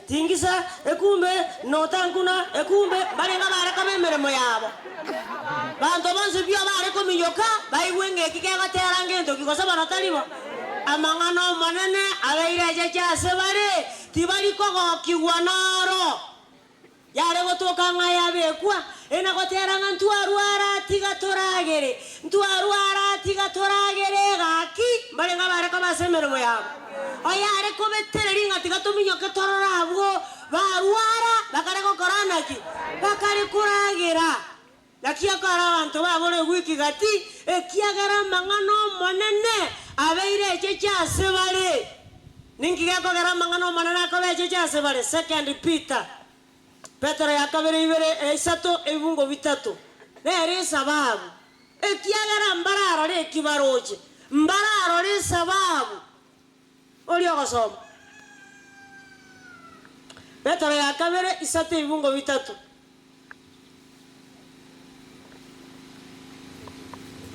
Tingisa, ekumbe, notankuna, ekumbe, mbarenge abare koba emeremo yabo. Banto bonsi pi abare kominyoka, baigwe ng'eki kegotera ngento ki, gose bono tari bo? Amang'ana Omonene abeire echeche ase bare, tibari kogokigwa naro. Yare gotoka ng'a yabekwa, ena gotera ng'a ntwarwara tiga toragere, ntwarwara tiga toragere gaki, mbarenge abare koba ase emeremo yabo. Oyare kobetereria ng'a tiga tominyoke torore abwo barwara, bakare gokora naki? Bakare koragera. Naki akore abanto babore ewiki gati, ekiagera amang'ana 'Omonene abeire echeche ase bare. Ninki gekogera amang'ana 'Omonene akoba echeche ase bare? Second Peter, Petero ya kabere ibere isato ebibungo bitato. Nere esababu, ekiagera mbararore eki baroche, mbararore esababu. Oria ogosoma. Petero ya kabere isato ebibungo bitato.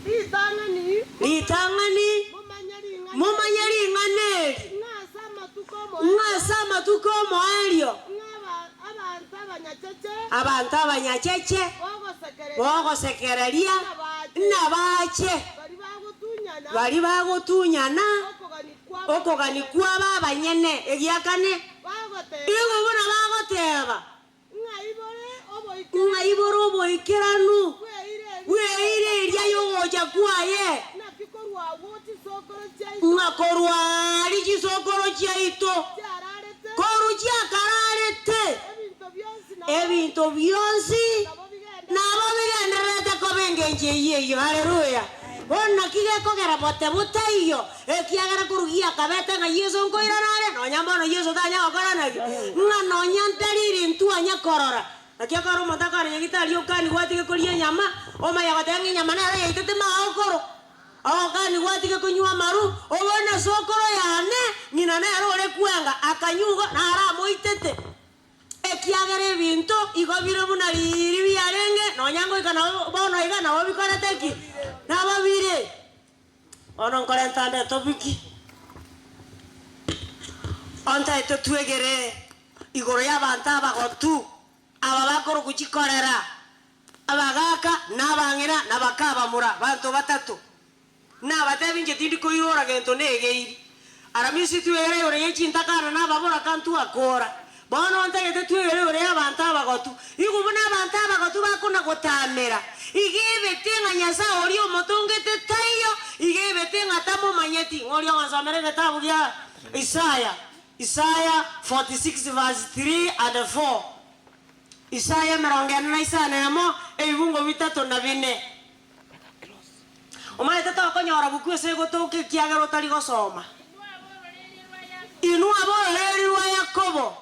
Ritang'ani, Ritang'ani, momanye ring'ana momanye ring'ana eri, ng'a ase amatuko ng'a ase amatuko omoerio ng'a aba- abanto abanyacheche abanto abanyacheche bogosekereria bogosekereria nabache nabache baria bagotunyana baria bagotunyana okogania kwabo okogania kwabo abanyene. Egiakane, bagoteba igo buna bagoteba, ng'a ibore oboikeranu ng'a ibore oboikeranu bw'eira eria bw'eira eria y'ogocha kwaye, Naki korwa agwo chisokoro chiaito ng'a korwa aria chisokoro chiaito chiararete korwa chiakararete, ebinto bionsi nabo ebinto bionsi nabo bigende nabo bigendererete koba engencho eyio eyio. Haleluya! Bono naki gekogera bote botaiyo, ekiagera korwa giakabete ng'a Yeso nkoirana are, nonya mbono Yeso tanya gokora naki? Ng'a nonya ntariri ntwanya korora. Naki ekero omonto akore nyagitari okanigwe atige koria enyama, omanye goteba ng'a enyama nero yaitete magokoro. Okanigwe atige konywa amaru, obone na sokoro yane, ng'ina nere ore kwenga, akanywa igo, naro amoitete. Ekiagera ebinto igo bire buna riiri biarenge, nonya ngoika nabo bono iga nabo bikorete ki? Nabo bire. Bono nkorenta nde etopiki, ontaete twegere igoro y'abanto abagotu, aba bakorokwa chikorera, abagaaka, na abang'ina, na baka abamura, banto batato. Nabatebi inche tindi koirora gento negeiri. Aramisi twegere igoro ye chintakana na ababoraka ntwakora. Bono ntagete twegere igoro y'abanto abagotu. Igo buna abanto abagotu bakona gotamera, iga ebete ng'a Nyasae oria omotongete taiyo, iga ebete ng'a tamomanyeti. Ng'a oria ogonsomera egetabu gia Isaya, Isaya 46 verse 3 and 4. Isaya 45 emo, ebibungo bitato na bine. Omanyete tokonyora bokwe ase egotoka ekiagera otari gosoma. Inwe ab'ororeria rwa Yakobo,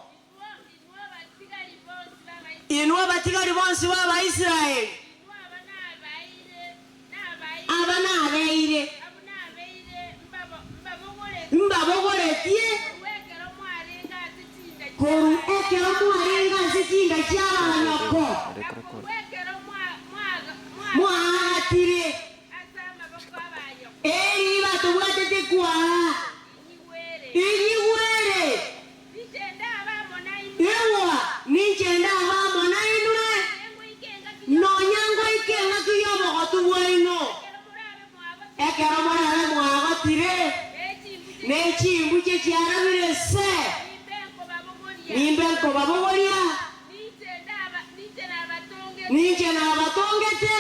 inwe abatigari bonsi b'Abaisraeli, aba nabeire mbabogoretie korwa ekero mwarenge ase chinda chi'abanyoko. Mwaagatire eri batobwatete kwaa, inyigwere. Igwa, ninche ndabe amo nainwe, nonya ngoika engaki y'obogotu bwaino, ekero morabe mwagotire, ne chimbuche chiarabire se, nimbe nkobabogoria. Ninche nabatongete,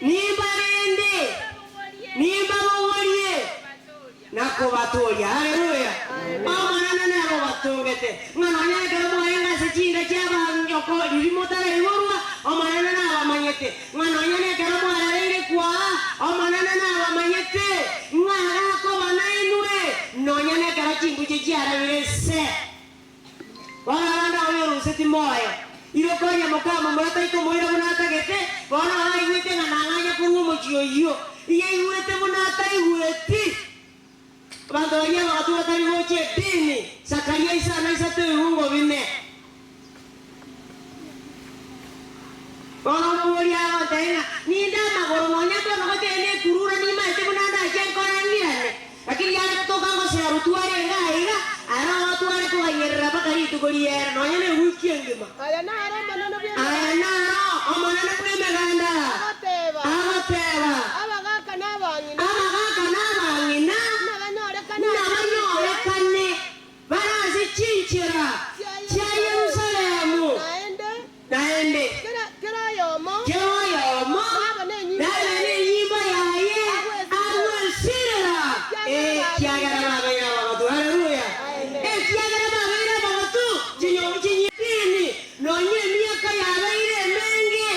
nimbarende, nimbabogorie, na kobatooria. Haleluya! Omonene nere obatongete, ng'a nonya ekero mwarenge ase chinda chi'abanyoko riria motaraiborwa, Omonene nabamanyete, ng'a nonya nekero mwarareire kwaa, Omonene nabamanyete, ng'a agakoba nainwe, nonya nekero chimbuche chiarabire se. Bono abande abwo yoruseti moyo, ire konya mokamomura taikomoira buna atagete, bono abaigwete ng'a nang'anya korwa omochie oyio, iyaigwete buna ataigweti. Abanto baria abagotu batari gocha edini, Zakaria isano isato ebibungo bine. Bono omoboria agontebia ng'a ninde amagoro nonya mbono gochia nekurura nimaete buna ndache nkore ng'irane. Lakini yare gotoka ngoserwa twarenge aiga, aro tware koganyerera mpaka rituko. rituko riere, nonya newiki engima. Aya naro Omonene bw'Emeganda. Aya naro Omonene bw'Emeganda Agoteeba. agoteeba. Abagaaka na abang'ina. Abagaaka na abang'ina. Nabanyorekane ase Nabanyorekane bare ase chinchera chia Yerusalemu. Naende. Naende. Kera oyomo. Kera oyomo. Nabe nenyimbo yaye agwesirera, ekiagera babeire abagotu. Haleluya! Ekiagera babeire abagotu, chinyomba chinyinyi, nonya emiaka yabeire emenge,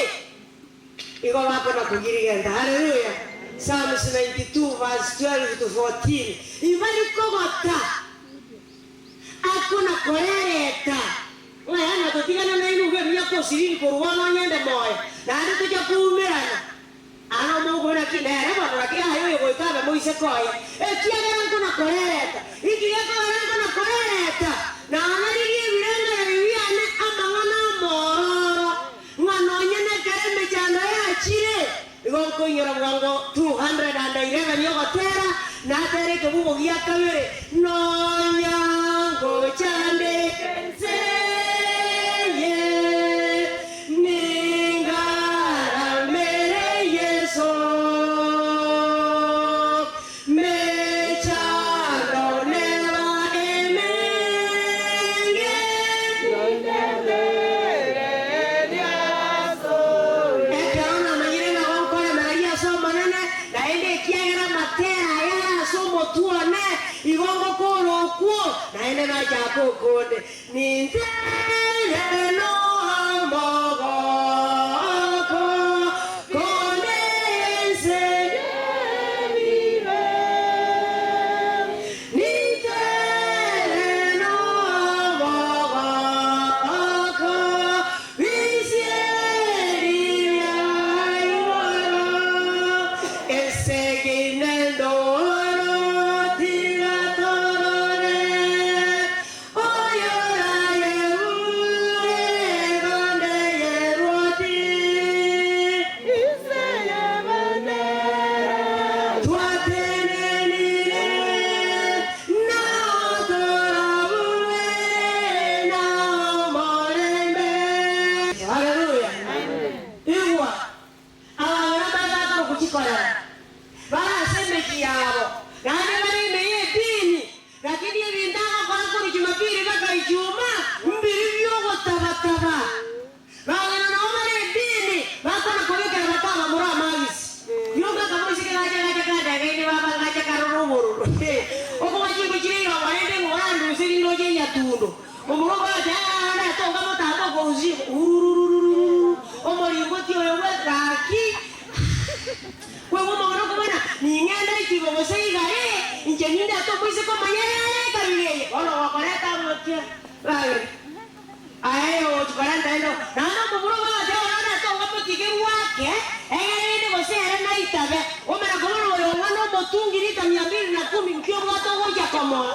igo bakona kogirigenta. Haleluya! Psalms 92 verse 12 to 14, Ibari kogota. Akona korereta, ng'a yaani totigane nainwe iga emiaka osirini korwa bono onyende moyo, naende tochia koumerana. Aro mokobora ki? Nere bono naki aye oyo goika abe moiseke oye, ekiagera nkona korereta. Inki gekogera nkona korereta? Nonya riria ebirengererio biane amang'ana amororo, ng'a nonya nekero emechando yachire, Igo nkoinyora bwango 211 ogotera, natere ekebugo gia kabere, Nonya ngochandeke ense eye, ningaramere Yeso, Mechando neba emenge. Ekero namanyire ng'a gonkoremereria ase Omonene, naende ekiagera amatera aya are ase omotwe one, igo ngokora okwo, naende nachaka okonde, nintere nomogoko konde ense y'ebibe. Nintere nomogoko Haleluya! Igwa, abamura mbare bakore gochikorera bare ase emechie yabo, naende bare ime y'edini, lakini ebinto agokora korwa Jumapili mpaka Ijumaa mbiri bi'ogotabataba. Bang'ina nabo bare edini bakona kobekera bataba more amagisi. Yoka akamoiseke gacha gacha kadegaine baba gacha karora obororo. Okoba chinko chire irongo rende ng'o oranduse rinde oche enyatundo. Omorwoti okorache aa natonga motambe okorusia urururururu omoringoti oyo bwe gaki. Kwegwa omong'ina okomana ning'ende ichigo gose igare inche nindete omoiseke omonyene are ekabira eye bono gokoreta omokia. Babere. Aye ogochia korenta endo, naende omomura ogocha ororo natonga motigerwe ake, egerende gose ere naitabe. Omana kobora oyo ong'ana omotungi lita mia mbili na kumi, nki obwate ogochia komoa?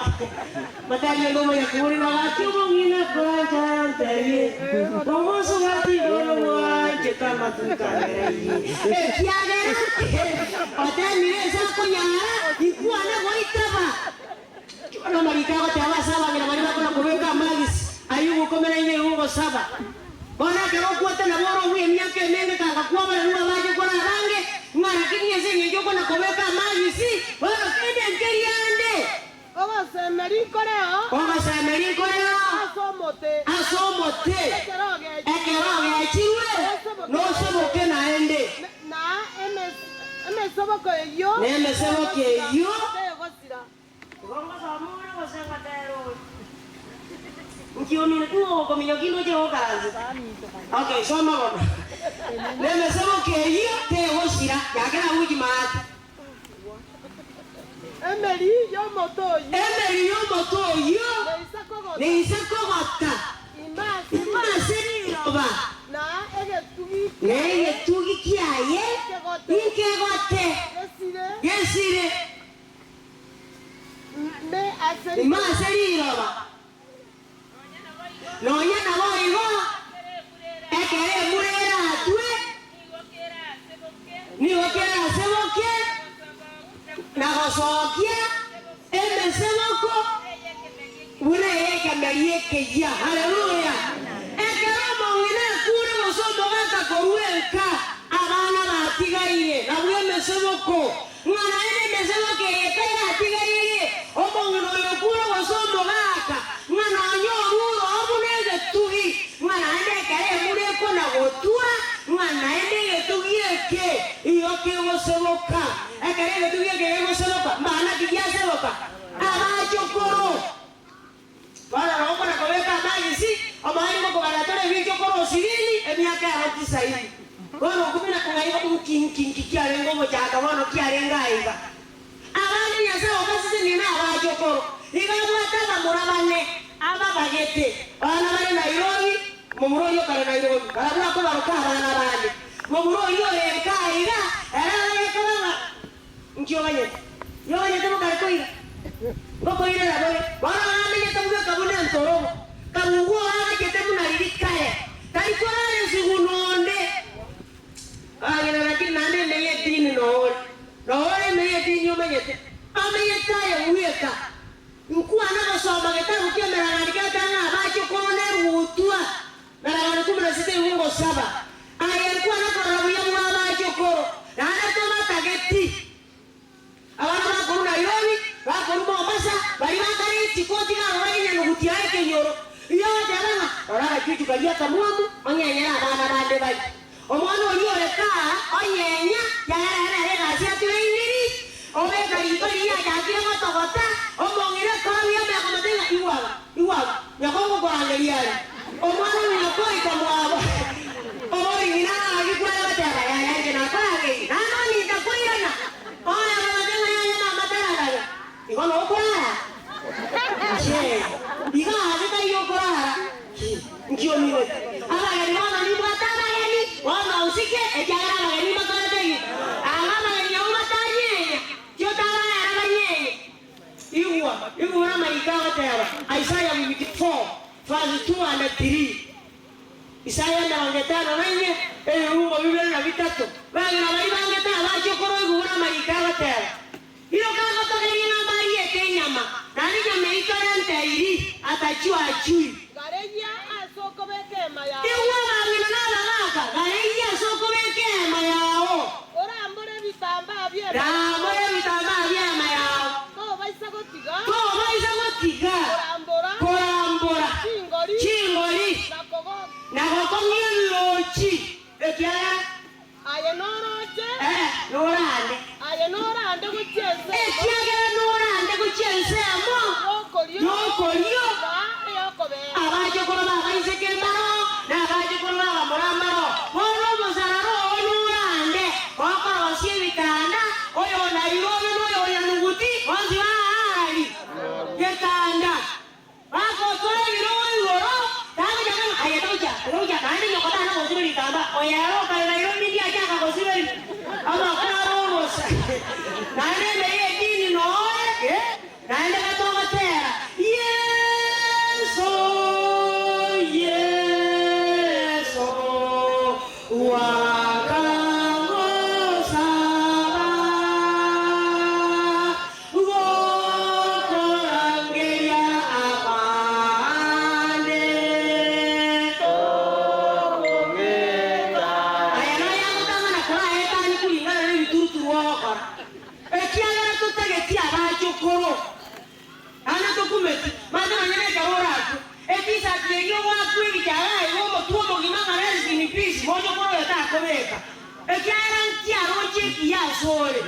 Motebie onde omonyakuri na gaki omong'ina koranche antebie, Omosubati igoro bwanchete amatuko amerairie, ekiagera otemire ase akonyara, inkwane goitaba. Bono amariko agoteba ase abang'ina baria bakona kobeka amagisi ayio ogokomera inye igo ogosaba. Bono ekero okwete nabo ore obwe emiaka emenge kanga kwabarerwa abache kore abange, ng'a rakini ase engencho okona kobeka amagisi, bono kende nkeria ande. Ogosemeria nkoreo. Ogosemeria nkoreo. Ase omote. Ase omote. Ekero ogechirwe. Ekero ogechirwe, noseboke naende. Na emeseboko eyio. Na emeseboko eyio. Tegosira. Igo ngosoma ore gose ngotera ore? Nki omino ki ogokominyokia indoche gokaransa? Okay, soma bono. Nemeseboka eyio tegosira, yakera agwo chimaate. Emeri y'omote oyio. Emeri y'omote oyio. Neise kogota. Ime ase riroba. Na egetugi Na egetugi kiaye inkegote. Gesire. Ime ase riroba, nonya naboigo ekero embura eratwe, nigo keraseboke na gosokia emeseboko buna ey'ekemeria. ekemeria ekeyia. Haleluya! Ekero omong'ina akure gose omogaka korwa enka, abana batigaire, nabwo emeseboko, ng'a naende emeseboko eye tayatigaire, omong'ina oyo okure gose omogaka, ng'a nonya orure oo buna egetugi, ng'a naende ekero embura ekona-gotwa, ng'a naende egetugi eke igo kegoseboka. Ekero egetugi eke gegoseboka, mbana ki giaseboka? Abachokoro. Bono nokona kobeka amagisi, omoerio gokobara tore ebinto korwa osirini, emiaka ero tisaini. Bono okumina kong'aigwa nki nki nki kiarenge ogochaka bono kiarenge aiga. Abande Nyasae obasesenie na abachokoro, iga abwate abamura bane ababagete, abana bare Nairobi, momura oyio kare Nairobi, barabwo akobaroka abana bande. Momura oyio ore nka aiga, ere abaye koba ng'a Nki oganyete? Yoganyete bokare koira? Ngokoirera bore. Bono bamenyete bweka buna entorobo, kabugwa oagachete buna riria kare, tari korara esuguna onde. Bagina lakini naende ime y'edini noore, noore ime y'edini omanyete, omenyete aye bweka. Nkwana gosoma getabu ki'emerang'ani getari ng'a abachokoro nerutwa, merang'ani kumi na sita ebungo saba. Aye nkwana korora buya bw'abachokoro, naende tobatageti. Abana bakorwa Nairobi, bakorwa Mombasa, baria bakare isiko tiga aba bare nyanuguti aa ekenyoro. Riria ogoteba ng'a rora agachuchu karia akamwamu, onyenyere abana bande baria. Omwana oyio ore kaa onyenya, kiagera ere nere egasi atureiriri, obeka riko riria achakire gotogota, omong'ina ekora buya omanya komotebia ng'a igwa aba, igwa aba, nyoko ngokorangeria are. Omwana oyo nyoko oika mwabo, oboria ng'ina ng'aki kware goteba, yaya inche nakorangeiri, naende onye intakoirana, onya komotebia ng'a yaya mama tararaga, igo nokorara? Inche, iga ase taiyo okorara, nki omineti? Abageni bono nimbwate abageni, bono osike, ekiagera abageni mbakorete ki? Anga abageni abwo batanyenya, tiotabarera banyenye. Igwa, igwa buna amariko agoteba, Isaiah 54 verse 2 and 3. Isaya 54, ebirungo bibere na bitato. Bang'ina baria bangete abachie okorwa igwa buna amariko agoteba. Iroka agotogeria ng'a mbariete enyama, naende enyama eyio torenteiri, atachwachui. Gareyia ase okobeka eema yao. Igwa abang'ina na abagaaka, gareyia ase okobeka eema yao. Orambore ebitambaa bi'eema yao. Rambora ebitambaa bi'eema yao. Tobaisa gotiga. Tobaisa gotiga. Korambora. Korambora. Chingori. Chingori. Na kogo. Na gokong'ia ebirochi, ekiagera. Aye noroche. Ee, norande. Aye norande gochia ensemo. Ekiagera norande gochia ensemo. Y'okorio. Y'okorio. Na ey'okobee. Abachokoro b'abaiseke mbaro, na abachokoro b'abamura mbaro. Bono omosarara oo norande, gokorosia ebitanda, oyo o Nairobi na oyo o Nyanuguti, bonsi baarari getanda. Bagotora ebirogo igoro, tagochaka ng'a aye tocha, tocha, naende nyoko tana gosiba ritambaa, oyo ere okare Nairobi ndiachaka gosiba amakoro are obosa, naende ime y'edini noe, eh, naende gatogotera, Yeso, Yeso, wakangosaba. Gokorangeria abande. Aya nayagotang'ana koraetanie kuringana nebituruturu ogokora, ekiagera totageti abachokoro, naende tokumeti mante nonye nekero orakwe, etisati eria ogoakwa ebichara aiga omotwe omogima ng'a rest in peace mochokoro oyo takobeka, ekiagera nkiaroche ekiya asore.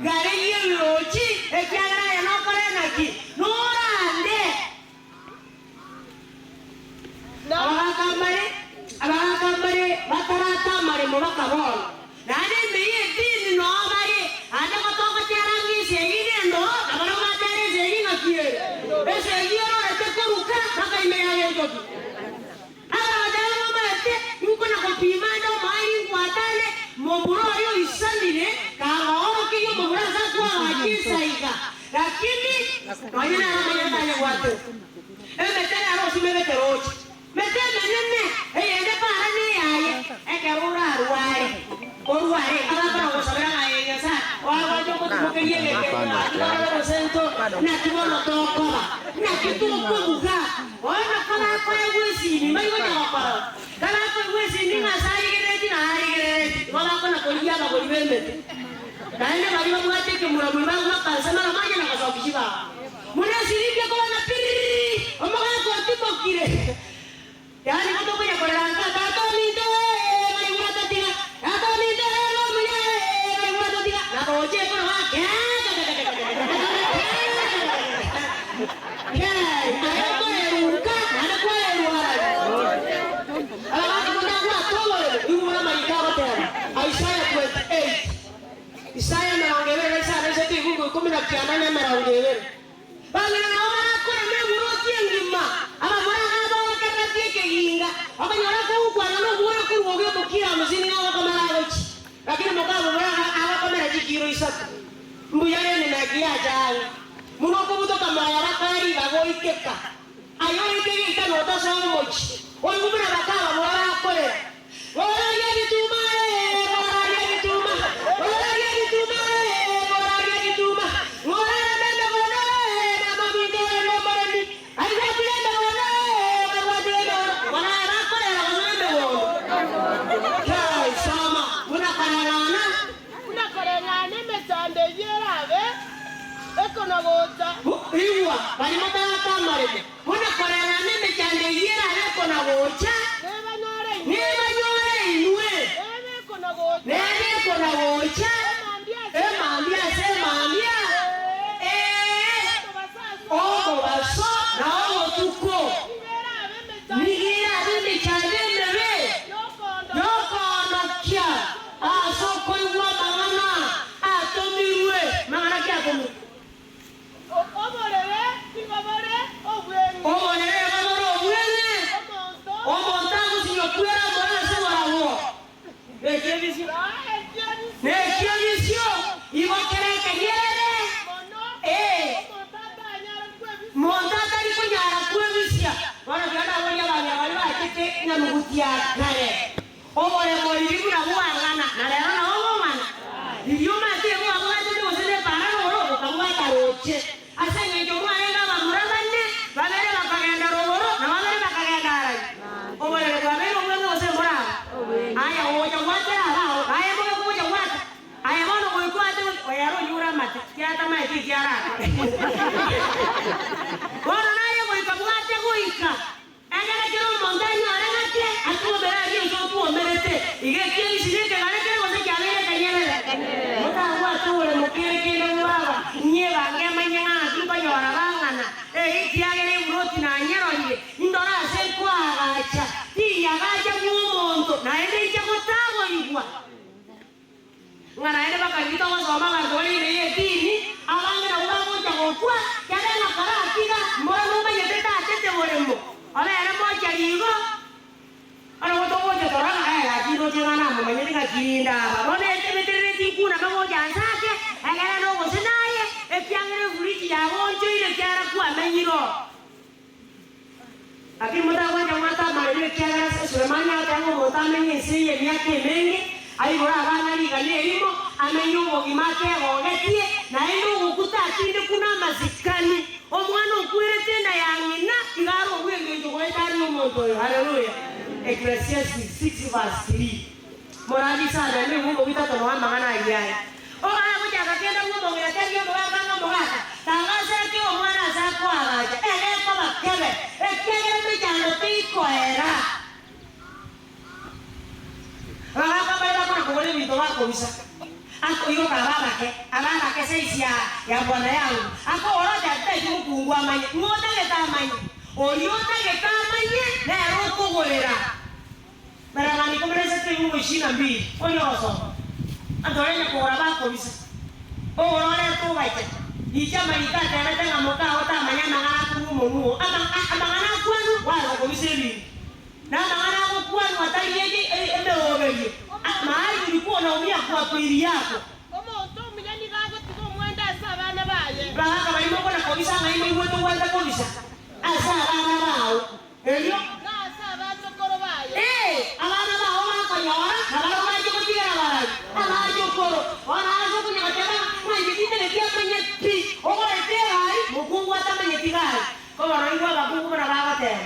Garerie ebirochi, ekiagera aye nokore naki? Norande. Abagaaka mbare, abagaaka mbare batarata amaremo baka bono, naende ime y'edini noo bare, ande gotogochera ng'a esegi nendoo, na barabwo batera esegi ng'aki ere. Esegi erorete koruka mpaka ime ya gento ki? Akabatebia, Momanyete, inkona gopima ande omoerio inkwatane, momura oria oisanire, kagoorokirie omomura ase akwagacha esaiga, lakini nonya nere omonyene tanyebwatete. Emete nere osimegete roche, mete emenene, eyende para neyaye, ekero orarware, orware, abakora gosabera ng'a aye Nyasae, oagwache ogotumokeria egekero, naki barore gose nto, naki bono tokoba, naki tokobuga. Mbari gocha gokorora. Kabakoigwa esimi ng'a ase arigerereti na aarigerereti, igo bakona korigia abagori b'emete. Naende baria babwate ekemuramuri bagoaka nse mara moja na gosokia chibao. Buna esirimbi ekoba ng'a piriri, omogaka otimokire. Yaani gotokonya korera nka, Tata ominto ee, baigwa tatiga, Tata ominto ee, nomuya ee, baigwa tatiga, na gocha ekero Aye okorerwa nka, naende kwarerwa arari. Abagaaka motagwata oboremo, igwa buna amariko agoteba, Isaya 28, Isaya 25 isato efungu ikomi na kianda na 20. Bang'ina nabo barakoreme eburoti engima, abamura abaorokereretie ekeginga, bakanyora kogokwana nomwana korwa oge kilo hamsini ng'a agokomera agochia. Lakini mokamomura ng'a agokomera chikilo isato. Mbuya rende naki yacha ang'e. Buna okobutoka moyo bakariga goikeka. Aye oike geita na otasoa omochie, oigwe buna bakabamura bakorera, Boraria ebituma, ee, boraria ebituma, boraria ebituma, ee, boraria ebituma, ng'orareme emegondo, ee, mama ominto orenge omoremi, aigwatire emegondo, ee, bagwatire emegondo, bono aye bakorera gose nemegondo. Kai, soma, buna koreng'ana. Buna koreng'ana emechando eyio erabe ekona-gocha. Igwa, baria motarata amaremo, buna koreng'ana emechando eyio erabe ekona-gocha. Nebanyore inwe. Nebanyore inwe. Nebe ekona-gocha. Nebe ekona-gocha. Emambia ase Emambia ase emambia. Ee. Omobaso ase Omobaso na obotuko. Nigo erabe emechando. Nigo erabe emechando emebe. Yokoondokia ase okoigwa amang'ana atomirwe. Mang'ana ki atomirwe? Oborere nigo bore obweng'e. Oborere nigo bore obweng'e. Omonto agosinywa kwera amore ase borabwo. Nekiebisio. Nekiebisio igo kere ekenyerere. Ee. Monto atari konyara kwebisia. Bono tiga naborie abang'ina baria bachete nyanuguti ya kare. Oboremo riria buna bwang'ana, na rero nabo bong'ana. Riria omanyete igo bwabwatete gose nepara rogoro, bokabwata roche. Ase engencho mwarenge abamura bane, babere bakagenda rogoro, na babere bakagenda arari. Oborere bwabeire obweng'e gose mboraba? Aya gocha gwatera abao, aye bobe gocha gwata. Aye bono goikwa ase oyo ere onyure amate, ekiagera tamaeti eki arakore. Bono naye goika bwate goika, ekero kera omonto anyore ng'ake, atwomere aria ense otwomerete. Iga ekiebisi nekegare kere gose kiabeire ekenyerere? Motagwate oboremo kere kende bwaba, inyebange emanye ng'a naki nkonyora bang'ana, ee, ekiagera eburoti nanyerorire, indore ase nkoagacha, tinyagacha bw'omonto, naende inche gotagorigwa. Ng'a naende bakarigia gosoma abanto bare ime y'edini, abange nabwo bagocha gokwa, kebe ng'a karatiga, mbora momanyete tachete boremo, obere mocha rigo. Bono gotogocha torora ng'a eh gaki ndoche ng'a namomanyete ng'a kirinde aba. Bono etebeterereti nkuname gocha nse ake, ekere nogose naye, ekiagera efuriji yagonchoire ekiagera kwamenyire oo. Lakini motagwancha gwata amaremo, ekiagera ase Sulemani agateba ng'a omonto amenye ense eye emiaka emenge, aibore abana rigana erimo, amenye obogima ategogetie, naende ogokwa tatindekwa namasikani. Omwana okwerete enda ya ng'ina iga are obw'engencho goeta are nomonto oyo. Haleluya! Ecclesiastes 6 verse 3. Morabie sana nigo omobisa tomoa amang'ana ayio aya. Ogaya gochaka kende bw'omong'ina tebia omogaka ng'a omogaka, tangasera kera omwana ase akoagacha, ere ekoba kebe, ekiagera emechando teikoera. Abagaka mbare bakona kogora ebinto bakobisa, akoiroka aba abake, aba abake size ya ya bwana yangu, akogora ocha tari mokungu amanye, ng'o otagete amanye? Oria otagete amanye nere okogorera. Barabani komeresete ebiungo ishirini na mbili, onye ogosoma, anto orenge kogora bakobisa, ogore orete ogacha, inche amariko atebete ng'a mokao tamanya amang'ana akorwa omonwa oo, ama amang'ana akwanwa gwacha kobisa ebinto, na amang'ana agokwanwa tari ege emeroberio, mahali ulikuwa unaumia kwa pili yako. Omonto omuya nigo agotiga omwando ase abana baye. Bagaka baria mokona kobisa ng'ai moigwete ogwancha kobisa ase abana bao. Erio. Na ase abachokoro baye. Ee, abana bao bakonyora, na barabwo bache gotigera barabwo abachokoro. Bono ase okonya goteba ng'a inche tintageti amanye pi, ogorete egari, mokungu atamanyeti gari. Ko bono igwa abakungu buna bagoteba.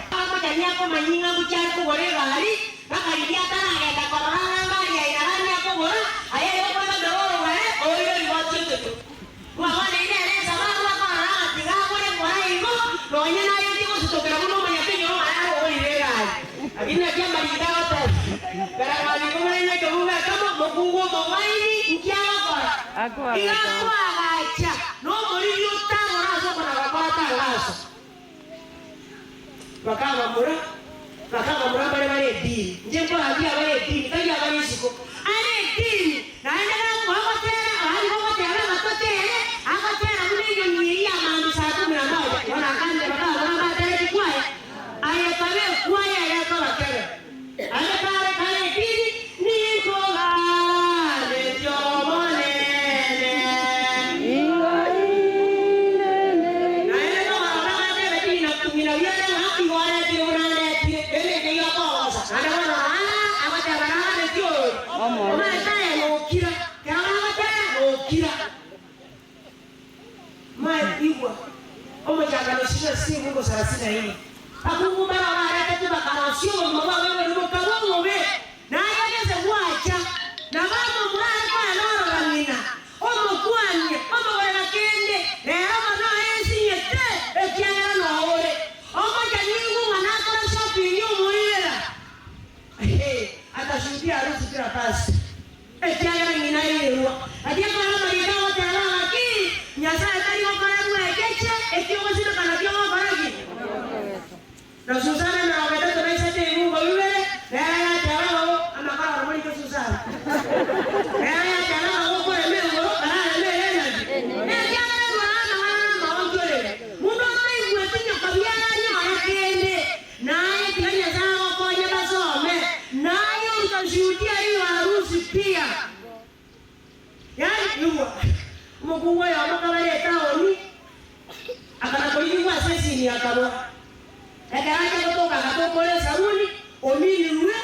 Omwanchani akomanyia ng'a ngochia are kogora egari, mpaka riria ataragenda korora ng'a ngari aye nagani akogora, aye igo okoigambera orogere, oire rigoti otetwe. Mwabana ere esababu akorora ng'a tiga agore kora igo, nonya naye tigositokera buna omonyakenyoro ng'a nare ogorire egari. Lakini naki amariko agoteba, Karang'ani komorende ekebugo ekemo, mokungu omong'aini nki agokora? Iga akoagacha, na omoriri otagora ase okonaga kwaye atangaswa. Bakabamura, bakabamura mbare bare edini. Inche nkorandia abare edini, tari abare isiko. Are edini, naende gagotera, yaani gogoteba ng'a totere, agotera buna enyoni eyio ya mambia saa kumi na moja. Bono akambia bakabamura mbatere chikwaya, aye kabe ekwaya ere ekoba kebe. Aye kare kare edini, ninkoganetie Omonene. Naende tokorora batebeti ng'ina ng'ina biare ng'a igo aretire buna ndetire, rende inche igo akogosa. Naende bono aa agoteba naganetie oyo, omanyete aye nokira, kero bagoteba nokira. Mae igwa, omochakano isiko ase ebuku sarasini na inye. Abakungu mbarabwo baretetwe bakarosia obogima bwabo igoro bokaba obobe, na aye gese gwacha, na bamomura are konya norora ng'ina, omokwanie, omogorera kende, rero bono ensinyete, ekiagera noo ore. Omochani oigwe ng'a nakora shopping omoirera, ehe, atashuhudia harufu kila pasi. Ekiagera ng'ina airerwa. Gaki ekero amariko agoteba ng'aki, Nyasae tari gokorerwa ekeche ekio ogosimeka nakio ogokora ki? Na Susana 36 ebibungo bibere, nere yateba ng'a o, amakoro aro morike Susana. Nere yateba ng'a gokorema engoro, arareme ere enaki. Ekiagera erwao amang'ana namaonchoreri. Mundu otaigweti nyoko biara anyore kende. Naye tiga Nyasae agokonye basome, naye utashuhudia hiyo harusi pia. Yaani igwa, omokungu oyomo akaba are etaoni, akana korigigwa ase esini akabora. Ekero acha gotoka agatoka ore esaruni, ominirwe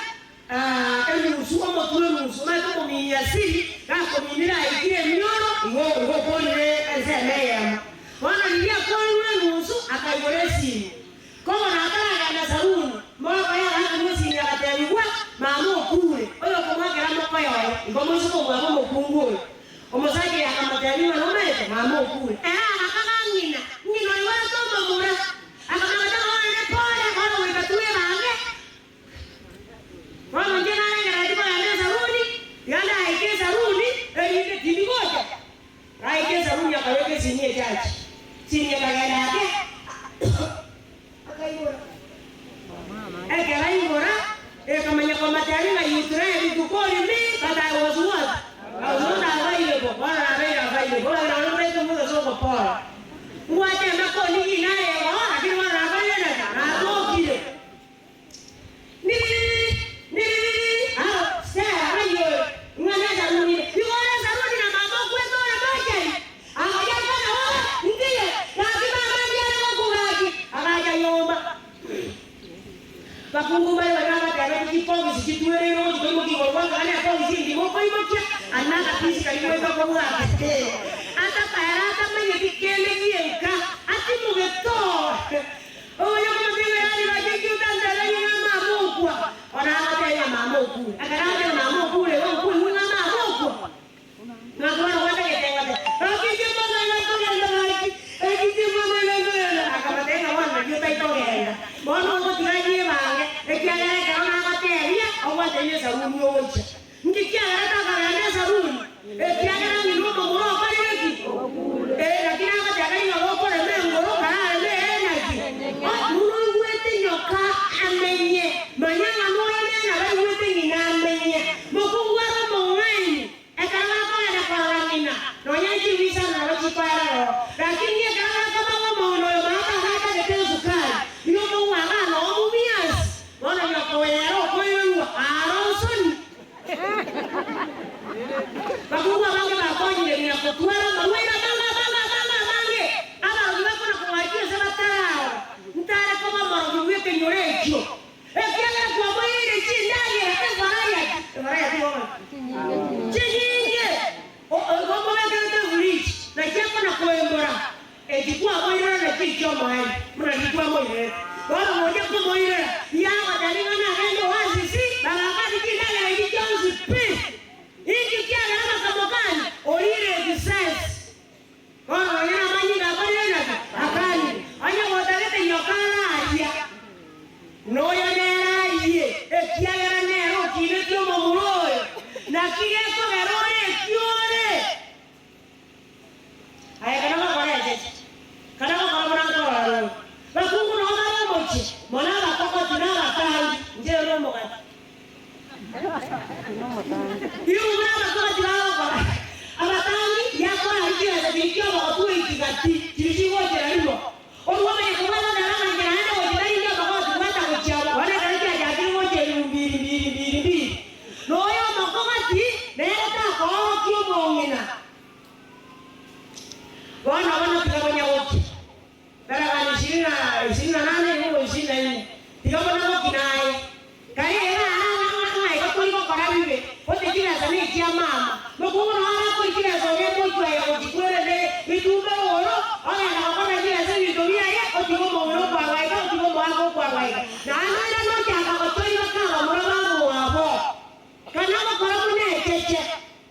enusu, omotwe enusu, omanyete omomini asili, gakominire aikire emioro, igo igo okorire ensemo eyemo. Bono riria akorirwe enusu, akaigora esini. Kobono ataragenda Saruni, moka oye agaaka esimi agateebigwa, Mama okuure, oyokomoakera mokoye oye. Igo moiseke omwabo omokungu oyo. Omosacha oyo akamoteebia ng'a nomaete, mama okuure. Ere agakaga ng'ina, ng'ina oiborete omomura. Akamanya ng'a bono pole, bono goika twebange. Bono inche narengereretie kogenda Esaruni, tiga ndaike Esaruni, erinde tindi gocha. Gaika Esaruni akabeka esini echache, esini ekagenda ake, akaigora. Ekero aigora, ekamanya komoteebia ng'a you tried to call me but I was what? I was not available. Bono nabeire available. Bono naro mbaete omosacha ogopora. Ngwatema konigia inare igo, lakini bono nakorire naki? Natokire. Bakungu mbaye baria bagateba chipogisi chitwereire ogochia koimokia igoro gwakagana epogisi endimo okoimokia ande agapisi karia goika kobwate atakaera atamanyeti kende gienka atimogete oo. Omonye komotebia yaani gaki inki otanteberie ng'a mama okwa? Bono agotebia ng'a mama okure. Ekero agotebia mama okure igo nkoigwa ng'a mama okwa. Ng'aki bono gwatagete ngote? Gaki inche mbono iga nkogenda gaki, gaki inche mbono iga nkogenda. Akamotebia ng'a bono naki otaikogenda. Bono ogotiga nyebange, ekiagera ekero nagotebia, ogwatebia esabuni ogocha. Nki kiagerete akagenda esabuni? Ekiagera ng'ina omomura okorire. Naende oirane ochaka gotoiroka abamura bamwabo, kana gokora buna echeche.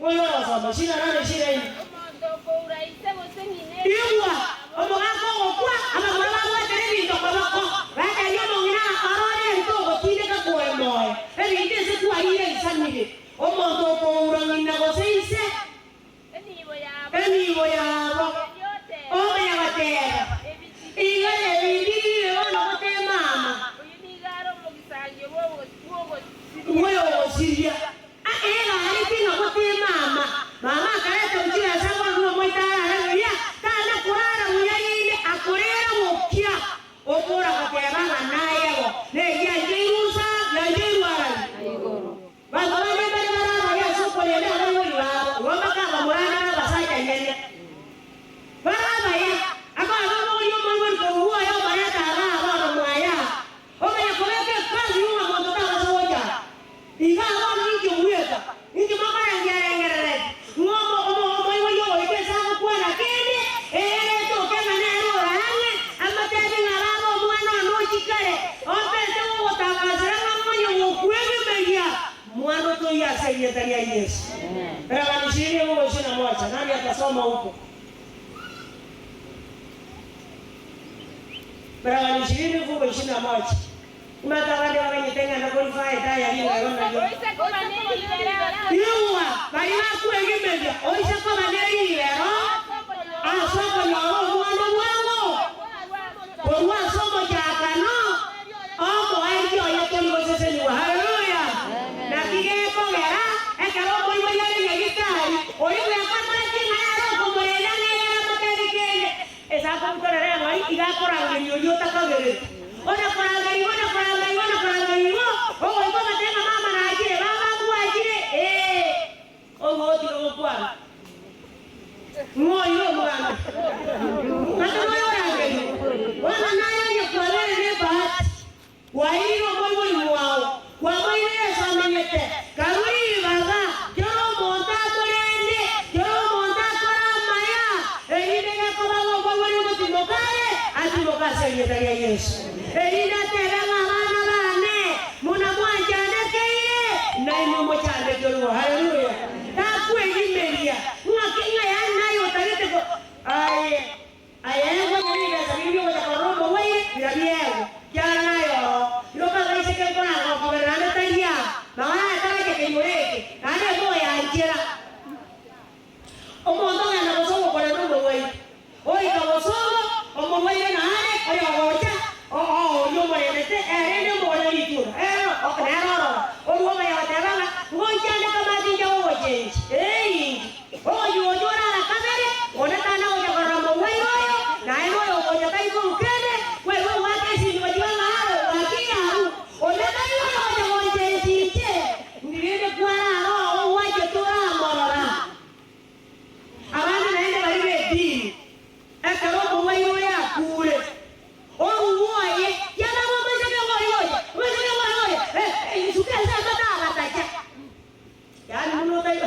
Oyo ogosoma shina nane shina ime. Omonto okoura ise gose ng'ina Igwa, omogaka ogokwa, abamura babwatera ebinto koboko, batebia omong'ina, Aroro ento ogotindeka kore moyo, ebinto ase kwarire nsamire. Omonto okoura ng'ina gose ise, Enibo yabo, enibo yabo, erio oteba, omanya goteba, Ebi Iga tibiri ebinto bibe bono gotema ama. Oyio nigo are omogisangio bw'ogosiria. Bw'ogosiria. Egari ting'a gotema ama. Mama akareta gochia ase akorora buna omoito arare buya, tana korara buya rinde akorera gokia. Okora goteba ng'a naye bo, negiancha irusa, giancha irwarani. Banto bande mbare bare ababe ase okorenda abaibori babo, igo mpaka abamura na abasacha nyene. Bare abaya, akoba omoboria omoibori korwa oye obareta igaa bono mwaye aa, omanya kobeka ekasi ng'a monto tabasa gocha aa. Igaa bono inki omweka? Inki mokorengerengerereti? Ng'a omo omo omoibori ogoika ase agokwana kende, ere etoke ng'a nere ore ang'e, amotebi ng'a baba omwana one ochikare, ompete gogotangasera ng'a monye gokwegemeria mwana otoiyo ase erieta ria Yeso. Rabanishiri ebuku ishirini na moja, nani atasoma huko? Rabanishiri fungu 21. Nimate abande bamanyete ng'a ndakorifaa etaya ring'ero nario. Oise koba neribero, Igwa, baria bakwegemeria, oise koba neribero ase okonyora omwana bwango korwa ase omochakano omoerio oye tori gosesenigwa. Haleluya! Naki gekogera ekero omoibori are nyagitari, oria bwekwatoreti ng'a nere okomorenda nere amotebi kende, ase akobutorera eng'ori iga akorangeria oria otakagereti. Ona korangerigwa, ona korangerigwa, ona korangerigwa, ogoika ogateba ng'a mama nachire, baba ngwachire, ee, ogotiga gokwana. Ng'o oyio omoganda? Ase noyo orangerigwe. Bono naye onye kwabeire nebahati, kwairire omoibori mwao, kwamoirire ase omenyete, karue ribaga, kera omonto akorende, kera omonto akore amaya, erinde gekoba ng'a omoibori ogotimoka are, atimoke ase erieta ria Yeso. Erinde atebe ng'a abana bane, muna mwanchandekeire, nainwe mochandeke orwo. Haleluya! Takwegimeria ng'aki ng'a yaani naye otagete ko aye aye nkonya ribesa riria ogocha korora omorwaire bira biegwe, kiagera naye oroo. Iroka abaiseke nkoranga gokobera naende tari aa, magana aya taracha kenyoro eke, naende emoyanchera. Omonto ogenda bosongo korenda omorwaire, oika bosongo, omorwaire naende oyogocha oria omorendete, erende omogore ritunda, ere nere ororo. Orwo omanya goteba ng'a, Ngocha ande kamati inche gogochencha. Ee, inche. Ogochia gocha orara kabere, onde tana gocha korora omorwaire oyo, naende oyogocha tai korwa kende, kwaigwa goaka esimi gochia ng'a aro, gaki abwo. Onde tari oyogocha gonchencha inche, Rende kwarara oo gwachete oramorora. Abande naende baria b'edini, ekero omorwaire oyo akuure, orugwa oye, kiagera omoiseke ng'oyo oye, omoiseke ng'oyo oye, eh, suka ensemo tagatacha. Yaani buna otai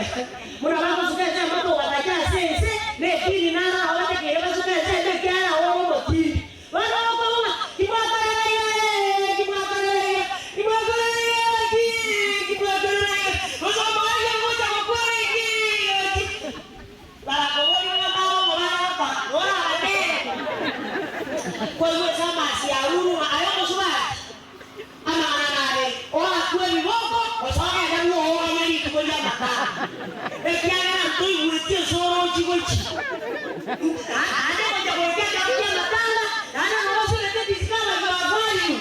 buna bagosuka ensemo togatacha ase ense, na edini naro abatekeire basuke ensemo ekiagera ore omotindi. Bono okoigwa ng'a timwakorera iga, timwakorera iga, timwakorera iga gaki, timwakorera iga, gose omoerio ngocha gokwana iki gaki. Barakoboria ng'a mbabe omobaro gokora, norabatere. Kwaigwa ase amasi arure ng'a aye omosubati, amang'ana nare, oakwe ebiboko, gose ogende bwooganye rituko ri'amatanga, ekiagera ntoigweti ase orochi gochia. Naende gocha goika ekero ki'amatanga, naende nabo osirete discover your value,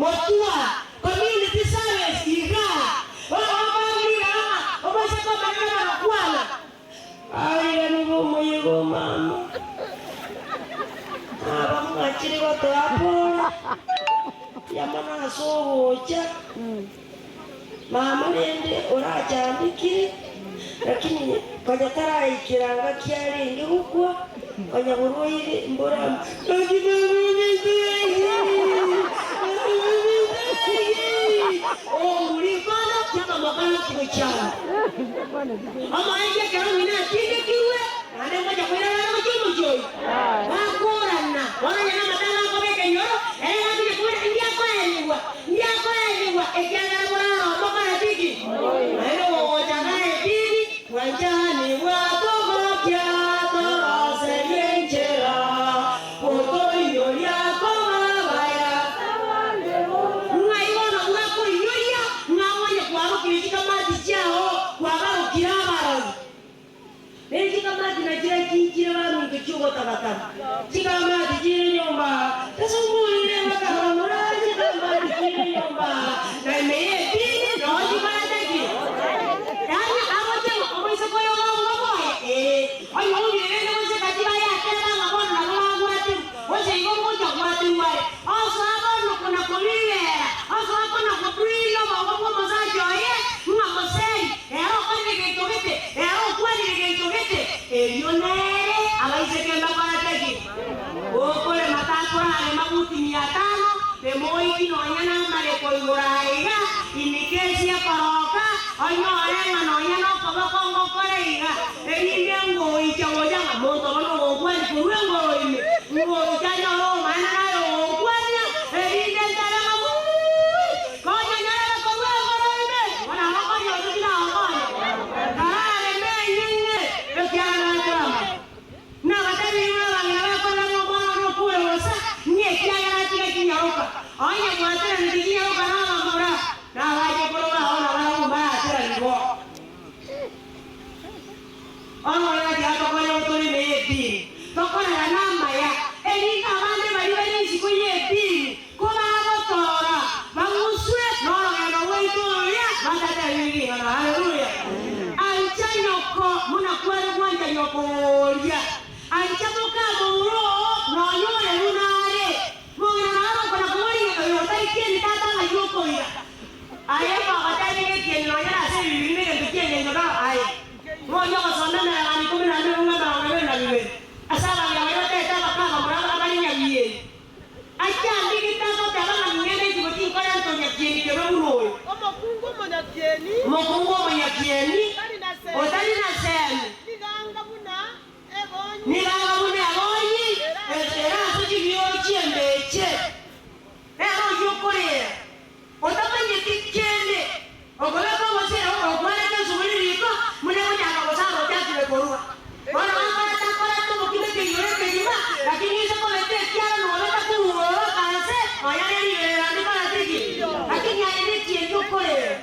motua, community service igaa, bono okoigwa ng'a omoiseke omonene bagokwana, Aye nigo omoyega o mama, nabamwachire gotoa pole, mbuya mono ase ogocha. Mama rende orachandekire, lakini konya taraikera ngaki arenge gokwa, konya borwaire mbora naki mama ominto mama ominto omorikano kiamamokano kigochanda. Omoerio ekero ng'ina atindekirwe, naende ngocha koirana are gochia omochie oyio. Bakorana, bono onye namatanga akobeka enyoro, ere gakonya kobera inki akoenigwa. Chikamati chire nyomba, Esungurire bakabamura, chikamati chire nyomba, na ime y'etini noo chikorete ki? Yaani agochia ng'a omoiseke oyo ogobuga bwoye? Ee. Onye oumire rende gochia gati baye atebe ng'a bono nabo bagwaterwa, gose igo ngochia gwaterwa are. Osoa bono kona kobibera, osoa kona kobuiria obongo bw'omosacha oye, ng'a moseri, ere okorire gento gete, ere okwanire gento gete, erio nere abaiseke mbakorete ki? Okorema takorarema buti mia tano, emoiki nonya namareko igoro aiga, imikesi ekoroka, onyore ng'a nonya nokoboko ngokore iga, erinde ngoicha gocha ng'a monto bono ogonkwania korwa engoro ime, ngoicha anyore obomaene naye ogonkwania, erinde ntabe ng'a wuuii, konya nyorere korwa engoro ime, bono agokonya gose tinagokonya? Karareme enyeng'e, ekiagera nakorama. Nabatebirie buna abang'ina bakorora ng'a omwana one okure bosa, ng'a ekiagera atiga chinyaroka. Onye mwateraneti chinyaroka nabamura, nabache korora ao nabarabwo mbarateranigwe. Omorero tiga tokore gotore ime y'edini, tokorera namaya, erinde abande baria bare isiko y'edini kobagotoora, bang'uswe norogendo rwaito roria batatebirie ring'ana. Haleluya! Ancha nyoko buna kware gwancha nyoko oria. Ancha mokamomura oo nonya ore buna are. Mong'ina naro okona koboria oyo otari kieni tata ng'ai okoira. Aye kwagotebia getieni nonya nase ebibe binde egento ki'engencho nao aye. Ng'oria ogosoma emereng'anio ikomi na emerongo 20. Ase abang'ina baria batete abakaba mura abare nyabieni. Achandegete agoteba ng'a ning'ende isiko tinkora ntonyakieni kebe buna oyo. Omokungu omonyakieni. Omokungu omonyakieni otari na semi. Nigo anga buna ebonyi. Nigo anga buna ebonyi ere ase chimioro chi'embeche. Ere oyio okoreera, otamanyeti kende, okobeka obosera okwanete ensuburi riko, buna egochaka gosara ochakire korua. Bono gakorete akorete obokima ekeiyo ekegima, lakini inse kobeka ekiara nobe takoruoroka nse, nonya ne riberera ndikorete ki? Lakini aye nekieni okoreera.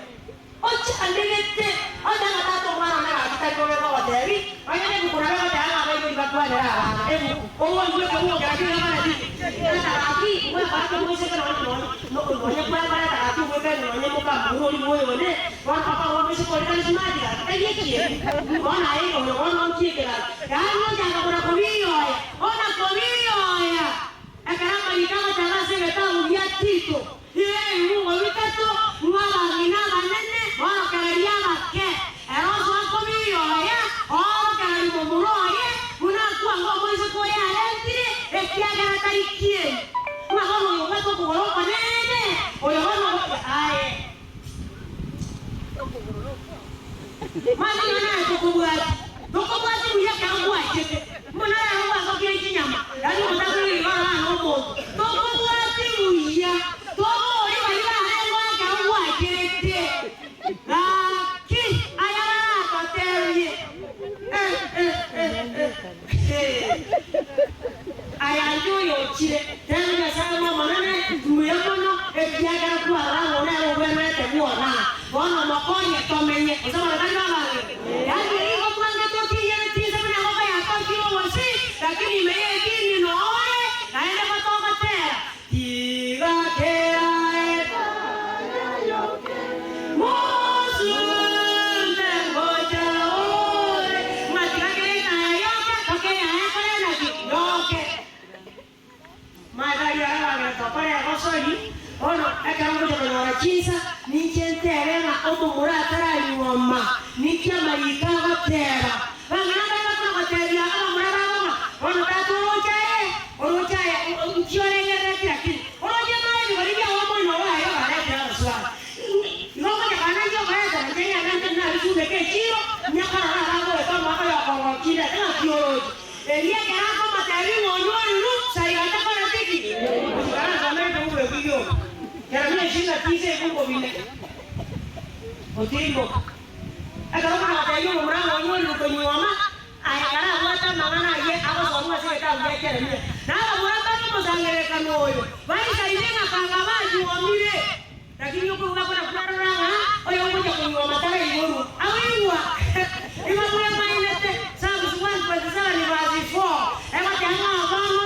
Ochandegete, onye ng'a tata omwana one gaki tari bobe ngogotebi, onye nebuku nabo egoteba ng'a abaibori bakwanere abana, ebuku, oboigwe ekebugo kera kire ng'a tiki, tata gaki bwekora omoiseke nonye nonye nonye kwekoreta gaki obwekaine nonye mokamura oria bwoyo one, bono okoba omoiseke oria tari smart gaki tari ekieni, bono aye oyo bono nkieke gaki, yaani ochaka kona kobiyoya, ona kobiyoya, ekero amariko agoteba ase egetabu gia Tito. Ebibungo bitato, ng'a abang'ina abanene baorokererie abake. Ere osoa kobiyoya, oorokererie momura oye, buna akwanga omoiseke oye arentire, ekiagera tari kieni. Ng'a bono oyo obwate okogoro okonene, oyo bono aye. Mani ng'a naye tokobwati, tokobwati buya ekero gwachete, buna rero gwasokire chinyama, yaani omotakweri igo ororane omonto. Tokobwati buya, toborie baria barengeo ekero gwachete. Gaki aya baratotebie, eh eh eh eh eh. Aya inche oyochire, teba Nyasae bw'Omonene, mbuya mono, ekiagera kwarora ng'a nere ogwenerete bwona. Bono omokonye tomenye, gose bono tari babange? Yaani nigo twangete otinyere chinse buna engoko yatokire obosi, lakini ime y'edini noo ore, naende gotogotera, Tiga kera etayayoke, mosunte ngocha ore. Ng'a tiga kera etayayoke, tokeyaye kore naki? Yoke. Mathayo arabagera tokore egosori, bono ekero ngocha konyora chinsa, ninche ntebe ng'a omomura ataranyuoma, ninki amariko agoteba. Bang'ina mbare bakona gotebia abamura babo ng'a, Bono tata oroche aye, oroche aye, nki orengerereti lakini? Oroche mara ebigori biao omoino oo aye obaretire abaswani. Igo okonyekana nainche okoreta, inche ng'ende nabisumeke echiro, nyakorora abagoeta omwaka oyo okongokindete ng'aki oroche. Erio ekero akomotebia ng'a onywa oruru, Saiga takoreti ki? Goikaransa omanyete buna ekio gioka. Jeremia 29 ebungo bine. Otirimboka. Ekero omwana-gotebia omomura ng'a onywa oruru konyuoma, aye karabwate amang'ana ayio agosomwa ase egetabu gia Jeremia. Na abamura mbare omosangererekano oyo, baisaine ng'a kanga banyuomire. Lakini okoigwa kona kwarora ng'a oyogocha konyuoma taraigorwa, agoigwa igo bwemainete, Psalms 127 verse 4, egoteba ng'a abana.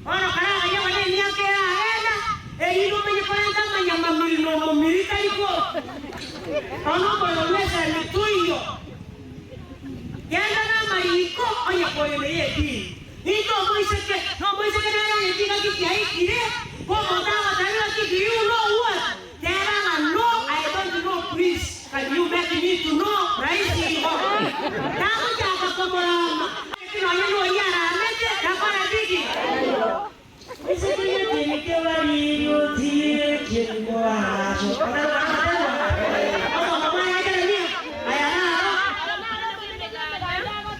Bono karaganye abane emiaka eragenda, erinde omenye korenta amanyamamiri na omomiri tari gwoka. Bono omorero bw'esemi toiyo. Genda namariko onye kore ime y'edini. Ninche omoiseke, na omoiseke nere onye chingaki chiaikire, omonto agotebia ng'aki do you know what? Teba ng'a no, I don't know please can you make me to know rahisi igo. Nagochaka komorama, eki nonye noria aramete, nakora bigi. Isiko y'ekieni kebariri otiire ekieni koacho. Omonto mwaye Jeremia, aya naro,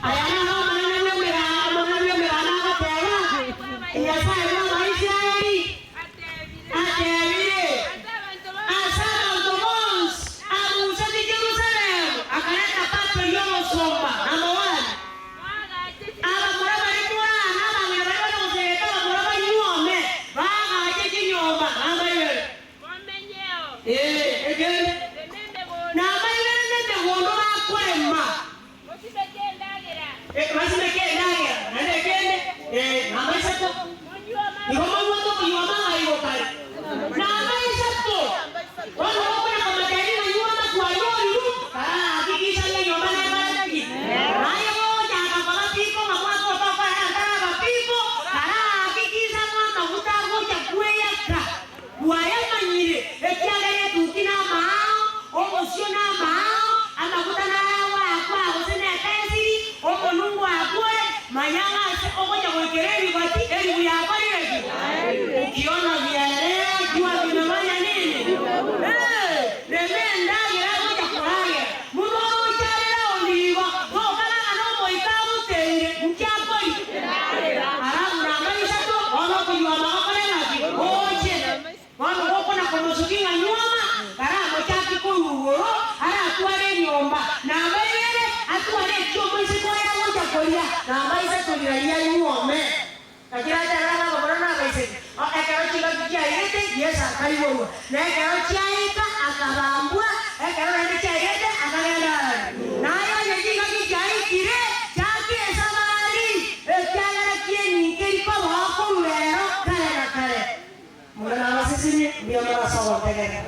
aya naro Omonene bw'Emeganda, Omonene bw'Emeganda agoteba, Nyasae bw'Abaisraeli atebire, Ase abanto bonsi arusetie Yerusalemu, akareta Babeli omosomba, number one. Abamura baria morana, abang'ina baria bare goseeta abamura banyuome, baagache chinyomba namba ibere. Ee, ekeene, namba ibere nemegondo bakorema, basimeke endagera, naende ekeene, ee, namba isato, igo monyuote okonyuoma amaigo kare. Namba isato, bono gokona komoteebia ng'a nyuoma kwanyorirwe, karahakikisha ng'a enyomba nebare pi. Naye gochaka koba piko ng'a mwaka otokorera ntaraba piko, karahakikisha ng'a amaguta agocha kweyaka kwayamanyire, ekiagera etuki namaao, obosio namaao, amaguta naro agoakwa gose nepensiri, omonwa ngoakwa ore, manya ng'a ase ogocha goikera ebigoti, eribu yakorire ki? Ukiona biaelea, jua vimefanya nini? Eh, rema endagera agocha koragera. Buna oroche are raundi igo, tokana ng'a nomoika agoteire, nki akori? Alafu namba isato, bono okonywa amagokore ng'aki? Oche. Bono gokona komosukia ng'a nyuoma, karamochaki korwa igoro, aratware enyomba. Namba ibere, atware ekio omoiseke oye agocha koria. Namba isato rirorio anyuome. Naki raterere abamura na abaiseke. Ekero chingaki chiairete, Yeso akaiborwa, na ekero chiaika, akabambwa, ekero naende chiairete, akagenda aroro. Naye onye chingaki chiaikire, chaka esabari, ekiagera ki'enyinka erikobao korwa rero kare na kare. More nabasesenie, mbuya more ase ogontegerera.